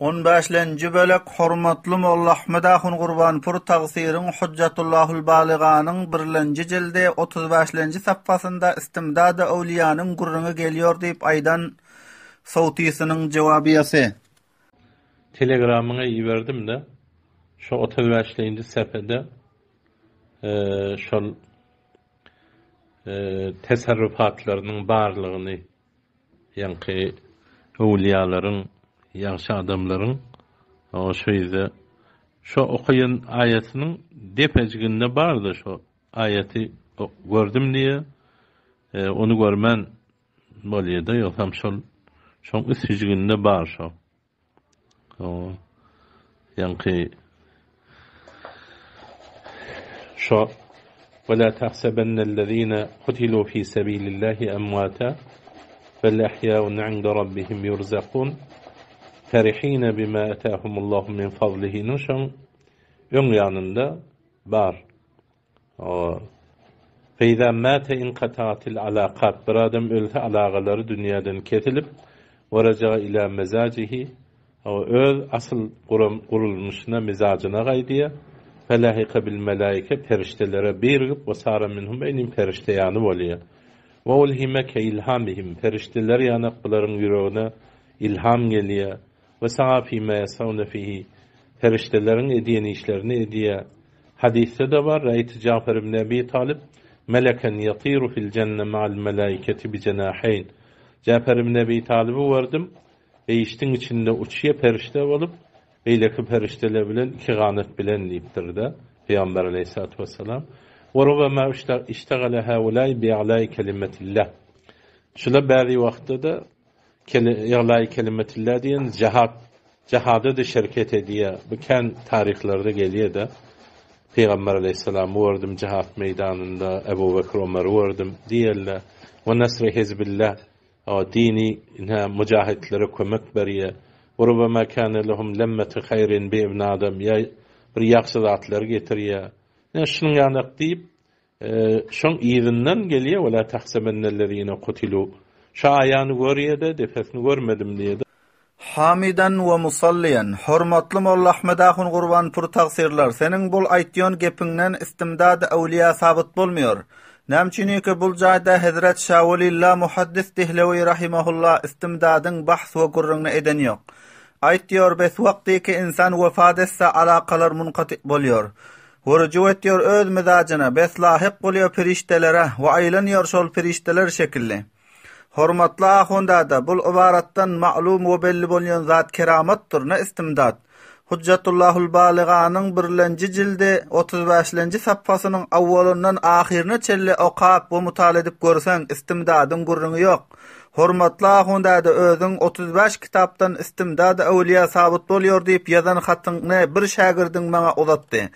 On bäşlenji bölek Hormatly Molla Ahmet ahun Gurbanpur tagsyryň Hujjatullahul Balyganyň birlenji jildi 35-lenji sapgasynda Istimdad-y Öwliýanyň gürrüňi gelýor diýip aýdan sowtysynyň jowabyýasy. Telegramyňa iberdim-de, şo 35-lenji sepede şol teserrufatlarynyň barlygyny Ýaňky öwlüýalaryň, ýagşy adamlaryň şo ýerde şo okaýan aýatynyň depejiginde bardy şo aýaty gördüm diýýär. Ony görmän bolýar-da, ýogsam şol şoň üstjiginde bar şo. Ýaňky şo Ve la tahsebennellezine kutilu fi sebilillahi emwata bel ahyaun inde rabbihim yurzakun ferihine bima atahumullahu min fadlihiniň şoň öň ýanynda bar. Feýza mäte inkataatil alakat, bir adam ölse alagalary dünýäden kesilip, we reja'a ila mezajihi, öz asyl gurulmyşyna, mizajyna gaýdýar, felahika bil melaike, perişdelere birigip, we sara minhum, eýnim perişde ýany bolýar. We ulhime ke ilhamihim, perişdeler ýanak bularyň ýüregine ilham gelýär. We sa'a fima yas'une fihi, perişdeleriň edýän işlerini edýär. Hadysda-da bar, Ra'eytu Ja'fer ibn Ebi Talyp meleken yatiru fil jenne ma'al melaiketi bi jenaheyn. Ja'fer ibn Ebi Talyby gördüm, behişdiň içinde uçýar perişde bolup, beýleki perişdeler bilen iki ganat bilen diýipdir-de, Pygamber aleýhissalatu wessalam. We rubama iştagala haulai bi'alai kelimetillah. Şular bäzi wagtda-da Ýaglaý kelimetilla diýen jahat, jahada-da şerket edýär. Bu kän taryhlarda gelýär-de. Pygamber aleýhissalamy gördüm jahat meýdanynda, Ebu Bekr Omary gördüm diýerler. We nasri hizbillah, dini ine mujahitlere kömek berýär. We rubama kana lehum lemmeti haýrin bi ibn Adam, ýa bir ýagşy zatlar getirýär. Ine şunuň ýanak diýip, Şoň yzyndan gelýär, Wela tahsebennellezine kutilu. Şu aýany görýär-de, depesini görmedim diýýär-de. Hamydan we musalliýan. Hormatly Molla Ahmet ahun Gurbanpur tagsyrlar, seniň bul aýtýan gepiňden istimdady öwliýa sabyt bolmaýar. Näme üçiniki bul jaýda Hezret Şawelilla Muhaddis Dihlewi rahimahulla istimdadyň bahs we gürrüňini eden ýok. Aýtýar bes wagtyky insan wefat etse alakalar munkaty bolýar. We rüju etýär öz mizajyna, bes lahyk bolýar perişdelere we aýlanýar şol perişdeler şekilli. Hormatly ahundada, bul ybaratdan ma'lum we belli bolýan zat keramatdyr, ne istimdat. Hujjatullahul Balyganyň birlenji jildi otuz bäşlenji saphasynyň awwalyndan ahyryna çenli okap we mutala edip görseň, istimdadyň gürrüňi ýok. Hormatly ahundada özüň 35 kitapdan istimdad öwliýa sabyt bolýar diýip ýazan hatyňny bir şägirdiň maňa uzatdy.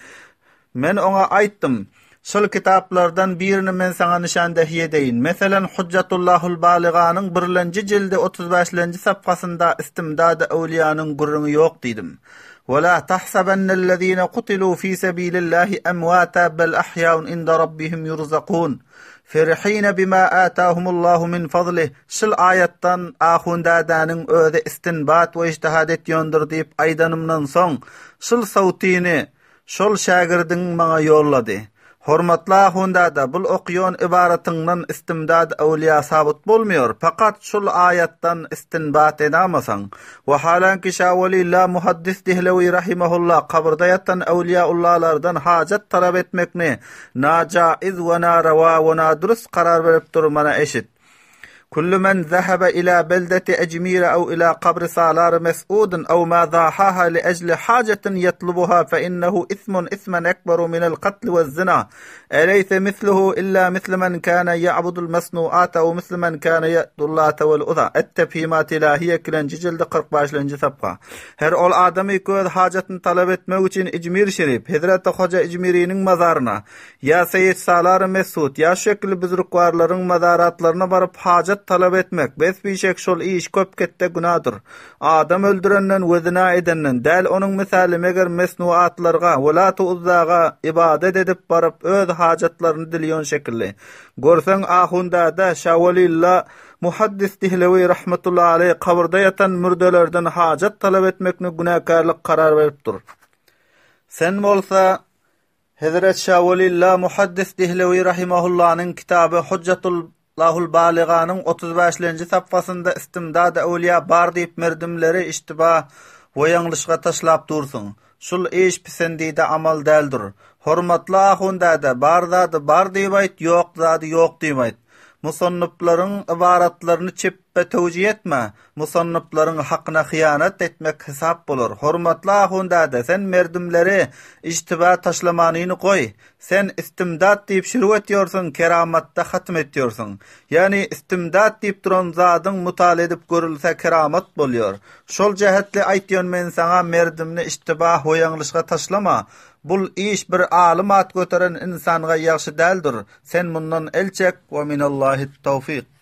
Men oňa aýtdym, Şol kitaplardan birini men saňa nyşandehi edeýin. Meselen, Hujjatullahul Balyganyň birlenji jildi otuz bäşlenji sapgasynda istimdad öwliýanyň gürrüňi ýok diýdim. Wela tahsabennellezine kutilu fi sebilillahi emwata bel ahýaun inda rabbihim ýurzakun. Ferihine bima atahumullahu min fadlih, şul aýatdan ahundädäniň özi istinbat we ijtihad etýändir diýip aýdanymdan soň, şul sowtyny şol şägirdiň maňa ýollady. Hormatly ahundäde, bul okýan ybaratyňdan istimdad öwliýa sabyt bolmaýar, pakat şul aýatdan istinbat edamasaň. Wahalanki Şawelilla Muhaddis Dihlewi rahimahulla kabyrda ýatan öwliýaullalardan hajat talap etmekni Najaiz we narawa we nadurust karar berip dur mana eşit. Kullu men zehebe ila beldeti Ejmire ew ila kabri Salar Mes'udin ew ma zahaha li ejli hajetin yetlubuha fe innehu ismun ismen ekberu minel katli we zina. Eleyse misluhu illa mislu men kana ya'budul mesnuat ew mislu men kana ya'budullata wel uza. Et-Tefhimat ilahiye ikilenji jildi 45-nji sapga. Her ol adamy öz hajatyny talap etmek üçin Ijmir şerif, Hezreti Hoja Ijmiriniň mazaryna, ýa Seýit Salar Mesut, ýa şu şekilli büzrükwarlaryň mazaratlaryna baryp hajat. hajat talap etmek, bes bişek şol iş köp ketde günadyr. Adam öldürenden we zyna edenden, däl onuň mysaly meger mesnuatlarga we Latu-Uzzaga ybadat edip baryp öz hajatlaryny dilýon şekilli. Görseň Ahundada, Şawelilla, Muhaddis Dihlewi rahmetullahi aleýh kabyrda ýatan mürdelerden hajat talap etmekni günäkärlik karar beripdir. Sen bolsa Hezret Şawelilla Muhaddis Dihlewi rahimahullanyň kitaby Hujjatul Lahul Baliganyň 35-lenji sapfasynda istimdad öwliýa bar diýip merdimleri iştiba we ýalňyşga taşlap dursuň. Şul iş pisendide amal däldir. Hormatly ahun däde, bar zady bar diýip aýt, ýok zady ýok diýip aýt. Musannyplaryň ybaratlaryny çepbe töwji etme. Musannyplaryň hakyna hyýanat etmek hesap bolar. Hormatly ahun däde, sen merdimleri ijtiba taşlamanyny goý. Sen istimdat diýip şiruk etýorsyň, keramatda hatm etýorsyň. Ýagny istimdat diýip duran zadyň mutala edip görülse keramat bolýor. Şol jähetli aýtýan men saňa merdimni iştibah we ýalňyşga taşlama. Bul iş bir alym at göteren ynsanga ýagşy däldir. Sen mundan el çek we minallahit tawfik.